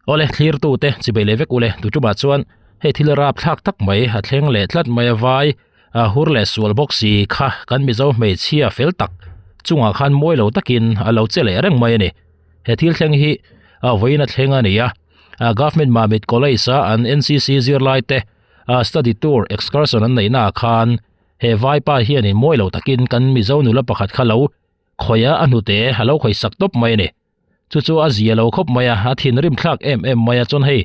Awle thlirtute chibei leh vek ule tuṭumah chuan hei thil rapthlak tak mai a thleng leh tlat mai a vai a hur leh sual bawk si kha kan Mizo hmeichhia fel tak chungah khan mawi lo takin a lo che leh reng mai a ni. He thil thleng hi a vawiin a thleng a ni a, Government Mamit College a an NCC zirlai te study tour excursion an neihna ah khan he vaipa hianin mawi lo takin kan Mizo nula pakhat kha lo khawih a, a hnute a lo khawih sak tawp mai a ni. Chu chu a zia lo khawp mai a, a thinrim thlak em em mai a, chuan hei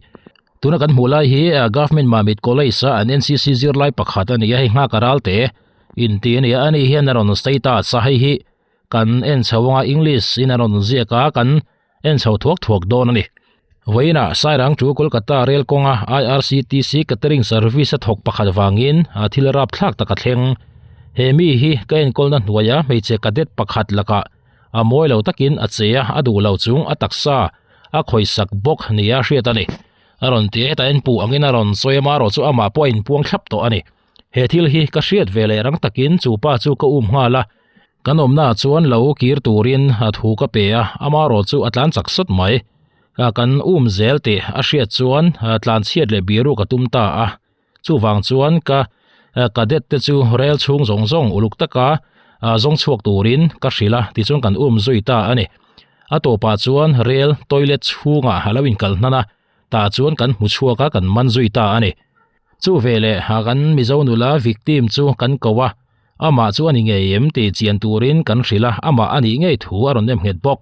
tuna kan hmuh lai hi Government Mamit College a an NCC zirlai pakhat a ni a, hei nghak a ral te inti a ni a, ani hian a rawn status a, hei hi kan en chho anga English in a rawn ziak a, kan en chho thuak thuak dawn a ni. Vawiinah Sairang chu Kolkata rel kawnga IRCTC Catering Service a thawk pakhat vangin thil rapthlak tak a thleng. He mi hi ka enkawlna hnuaia hmeichhe cadet pakhat lakah A mawi lo takin a che a, a duh lo chung a taksa a khawisak bawk nia hriat a ni. A rawn ti a, hetah hian puh angin a rawn sawi a, marawh chu amah pawh a inpuang thlap tawh a ni. He thil hi ka hriat ve leh rang takin chu pa chu ka um nghal a, kan awmnaah chuan lo kir turin a thu ka pe a, amarawh chu a tlan chak sawt mai. Kan um zel tih a hriat chuan tlan chhiat leh biru ka tum ta a. Chuvang chuan ka cadet te chu rel chhung zawng zawng uluk taka zawng chhuak turin ka hrilh a, tichuan kan um zui ta a ni. A tawpah chuan rel toilet chhungah a lo inkalh hnan a, tah chuan kan hmu chhuak a, kan man zui ta a ni. Chu veleh kan Mizo nula victim chu kan ko a, amah chu a ni ngei em tih chian turin kan hrilh a, amah a nih ngei thu a rawn nem nghet bawk.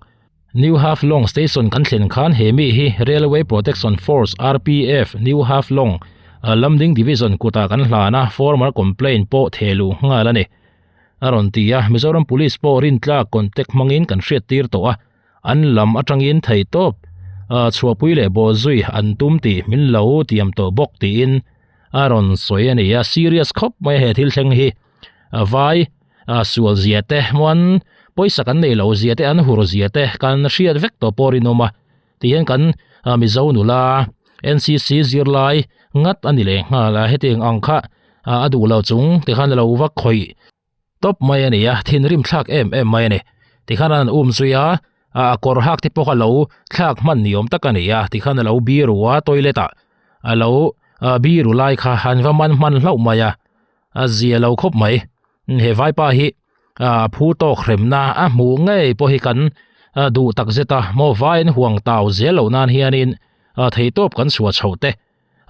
New Half Long Station kan thlen khan he mi hi Railway Protection Force, RPF, New Half Long, Lamding Division kutah kan hlan a, formal complaint pawh theh luh nghal a ni. A rawn ti a, Mizoram Police pawh rintlak contact hmangin kan hriattir tawh a, an lam atangin theihtawp chhuahpui leh bawhzui an tum tih min lo tiam tawh bawk tiin a rawn sawi a ni a, serious khawp mai a he thil thleng hi. Vai sual zia te muan pawisa kan nei lo zia te an hur zia te kan hriat vek tawh pawh rinawm a tihian kan Mizo nula NCC zirlai ngat a ni leh nghal a hetiang ang kha a duh lo chung tikhan a lo va khawih tawp mai a ni a thinrim thlak em em mai a ni tikhan an um zui a a kawr hak te pawh kha lo thlak hman ni awm tak a ni a tikhan a lo biru a toilet ah a lo biru lai kha an va man hman hlauh mai a. A zia lo khawp mai. He vaipa hi a phu tawk hremna a hmuh ngei pawh hi kan duh tak zet a, maw vaiin huang tau zel loh nan hianin theihtawp kan chhuah chhoh te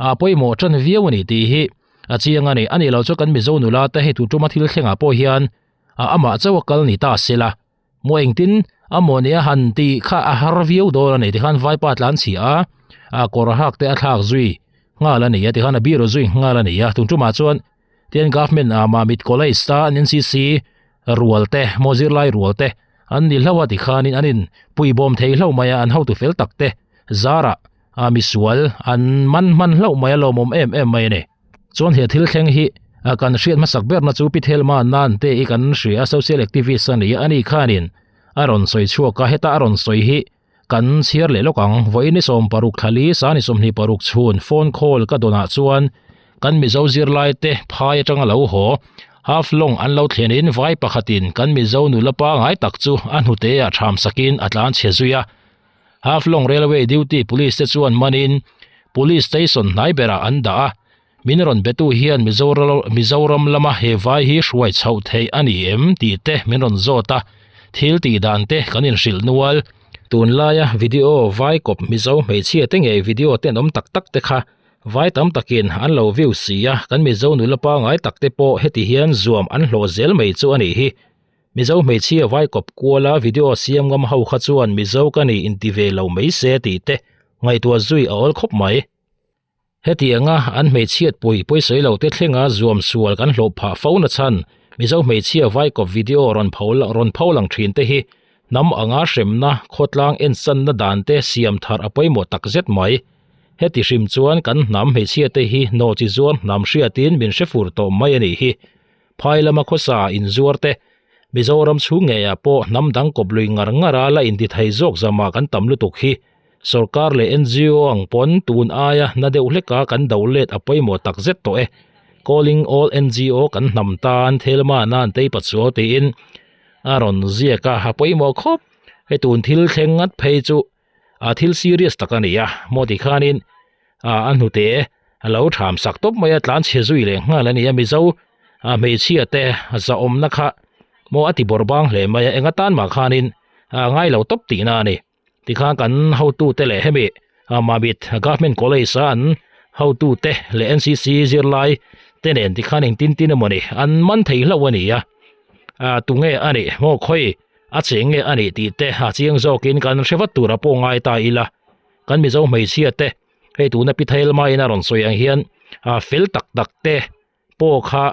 a pawimawh tan viau a ni tih hi a chiang a ni. A nih loh chu kan Mizo nula te hei tutuma thil thlengah pawh hian amah chauh a kal ni ta sela, maw engtin a maw nia han tih kha a har viau dawn a ni tikhan vaipa tlan chhia a, a kawr hak te a thlak zui nghal a ni a tikhan a biro zui nghal a ni a tun tumah chuan tian government ah Mamit college ta an NCC rual te maw zirlai rual te an ni hlauh a tikhanin an in puibawm thei hlauh mai a an hotu fel tak te zarah a misual an man hman hlauh mai a lawmawm em em mai a ni. Chuan he thil thleng hi kan hriat hmasak berna chu Pi Thelma nan te i kan hria a social activist a ni a ani khanin a rawn sawi chhuak a heta a rawn sawi hi kan chhiar leh lawk ang vawiin ni 16 thlali sa ni 26 chhun phone call ka dawnah chuan kan Mizo zirlai te phai atanga lo haw half long an lo thlenin vai pakhatin kan Mizo nula pangai tak chu a hnute ah tham sakin a tlan chhe zui a. Haflong Railway duty police te chuan manin Police station hnai berah an dah a, min rawn betu hian Mizoram lama he vai hi hruai chhoh theih a ni em tih te min rawn zawt a, thil tih dan te kan inhrilh nual. Tunlaia video vai kawp Mizo hmeichhia te ngei video tenawm tak tak te kha vai tam takin an lo view si a, kan Mizo nula pangai tak te pawh heti hian zuam an hlawh zel mai chu a nih hi. Mizo hmeichhia vai kawp kuala video siam ngam ho kha chuan Mizo ka ni inti ve lo mai se tih te ngaihtuah zui a awl khawp mai. Hetianga an hmeichhiat pui pawisawi lo te thlenga zuam sual kan hlawh phah fo na chhan Mizo hmeichhia vai kawp video rawn pho rawn pho lang thin te hi hnam anga hremna khawtlang ensanna dan te siam thar a pawimawh tak zet mai. Heti hrim chuan kan hnam hmeichhia te hi nawhchi zuar hnam hriatin min hre fur tawh mai a nih hi. Phai lama khawsa inzuar te, Mizoram chhung ngeiah pawh hnam dang kawp lui ngar ngar a la inti thei zawk zama kan tam lutuk hi sorkar leh NGO ang pawn tun aia na deuh hleka kan do let a pawimawh tak zet tawh e. Calling all NGO kan hnam tan Thelma nan tei pachuau tiin a rawn ziak a, a pawimawh khawp. Hei tun thil thleng ngat phei chu. a thil serious tak a ni a maw ti khanin ah a hnute a lo tham sak tawp mai a tlan chhe zui leh nghal a ni a mizo ah hmeichhia te zahawmna kha maw a ti bawrh bang hle mai a eng atan mah khanin ah ngai lo tawp tihna a ni tikhan kan hotute leh hemi ah Mamit Government College a an hotute leh N C C zirlai te nen tikhan engtin tin emawni an man thei hlauh a ni a ah tunge a nih maw khawi a cheng nge a nih tih te a chiang zawkin kan hre vat tur a pawh ngai ta ila kan Mizo hmeichhia te hei tuna Pi Thelma in a rawn sawi ang hian ah fel tak tak te pawh kha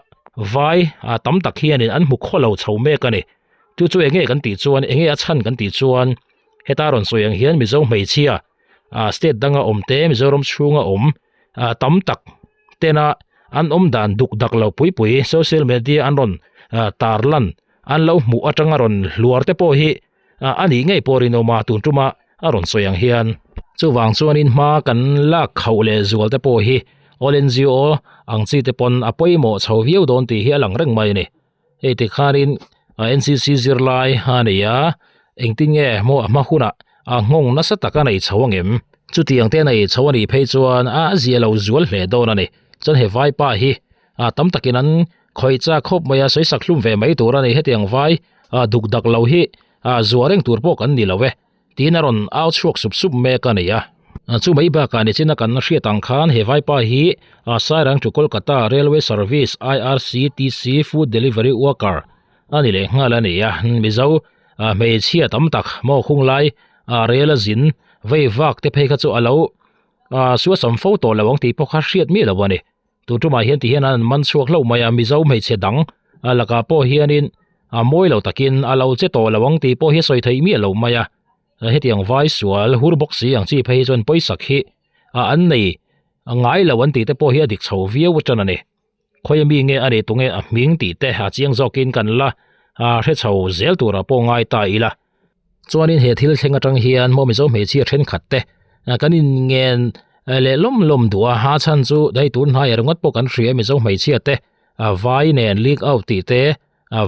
vai ah tam tak hianin an hmu khaw lo chho mek a ni chu chu eng nge kan tih chuan eng nge a chhan kan tih chuan heta rawn sawi ang hian Mizo hmeichhia ah state danga awm te Mizoram chhunga awm ah tam tak tena an awm dan duk dak lo pui pui social media an rawn ah tarlan an lo hmuh atanga rawn hluar te pawh hi ah a nih ngei pawh rinawm a tun tuma a rawn sawi ang hian chuvang chuanin hma kan lak khauh leh zual te pawh hi all N G O ang chi te pawn a pawimawh chho viau dawn tih hi a lang reng mai a ni hei tikhanin ah N C C zirlai a nei a engtin nge maw a hma hunah a nghawng nasa tak a nei chho angem chutiang te a nei chho a nih phei chuan a zia lo zual hle dawn a ni chuan he vaipa hi ah tam takin an khawih chak khawp mai a sawi sak hlum ve mai tur a ni hetiang vai ah duk dak lo hi ah zuah reng tur pawh kan ni lo e tiin a rawn au chhuak sup sup mek a ni a chu mai bakah nichina kan hriat ang khan he vaipa hi ah Sairang to Kolkata Railway Service I_R_C_T_C Food Delivery Worker a ni leh nghal a ni a Mizo ah hmeichhia tam tak maw khung lai ah rel a zin vei vak te phei kha chu a lo ah suasam fo tawh lo ang tih pawh kha hriat miah lo a ni. Tun tumah hian tihian an man chhuak hlauh mai a, Mizo hmeichhe dang a lakah pawh hianin a mawi lo takin a lo che tawh lo ang tih pawh hi a sawi theih miah lo mai a. Hetiang vai sual hur bawk si ang chi phei hi chuan pawisak hi a an nei ngai lo an tih te pawh hi a dik chho viau atan a ni. Khawi ami nge a nih tunge a hming tih te a chiang zawkin kan la hre chho zel turah pawh ngai ta ila. Chuanin he thil thleng atang hian maw Mizo hmeichhia thenkhat te kan inngen leh lawm lawm duh a, a chhan chu hei tun hnaiah ringawt pawh kan hria Mizo hmeichhia te vai nen leak out tih te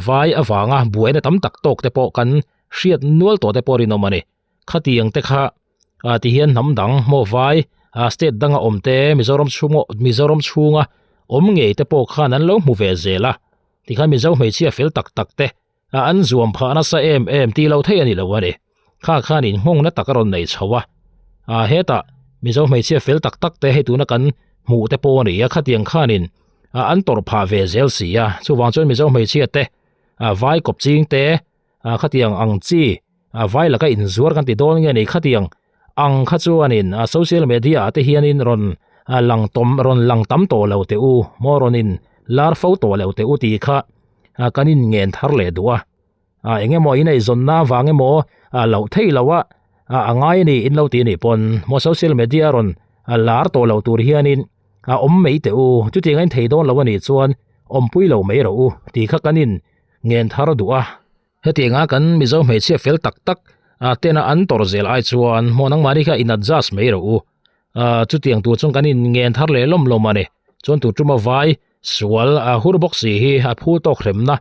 vai avanga buaina tam tak tawk te pawh kan hriat nual tawh te pawh rinawm a ni. Khatiang te kha ti hian hnam dang maw vai state danga awm te Mizoram chhunga Mizoram chhunga awm ngei te pawh khan an lo hmu ve zel a, tikhan Mizo hmeichhia fel tak tak te a an zuam phah nasa em em tih lo theih a ni lo a ni. Kha khan in nghawng na tak a rawn nei chho a, a hetah Mizo hmeichhia fel tak tak te hei tuna kan hmuh te pawh a ni a, khatiang khanin a an tawrh phah ve zel si a, chuvang chuan Mizo hmeichhia te a vai kawp ching te a khatiang ang chi a vai laka inzuar kan ti dawn nge ni khatiang ang kha chuanin a social media ah te hianin rawn lang tawm rawn lang tam tawh lo teh u maw rawn in lar fo tawh lo teh u tih kha kan in ngen thar leh duh a ah eng emaw in eizawnna avang emaw ah loh theih loh a ah a ngai a ni in lo tih a nih pawn maw social media rawn lar tawh lo tur hianin a awm mai teh u chutiang a in thei dawn lo a nih chuan awmpui lo mai rawh u tih kha kan in ngen thar duh a. Hetianga kan Mizo hmeichhia fel tak tak ah tena an tawrh zel ai chuan maw nangmahni kha in adjust mai rawh u. Ah chutiang tur chuan kan in ngen thar leh lawm lawm a ni. Chuan tur tuma vai sual a hur bawk si hi a phu tawk hremna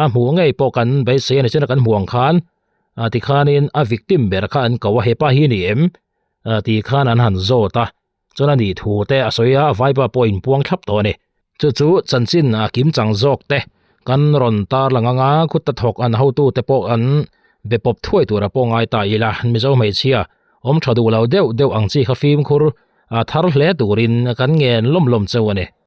a hmuh ngei pawh kan beisei a ni. Chuan kan hmuh ang khan ah tikhanin a victim ber kha an ko a, hepa hi ni em? Ah tih khan an han zawt a. Chuan a nih thu te a sawi a, vaipa pawh a inpuang thlap tawh a ni. Chu chu chanchin a kim chang zawk te kan rawn tar lang anga kut ta thawk an hotu te pawh an be pawp thuai tura pawh ngai ta ila. Mizo hmeichhia awm tha duh lo deuh deuh ang chi kha fimkhur a thar hle turin kan ngen lawm lawm cheu a ni.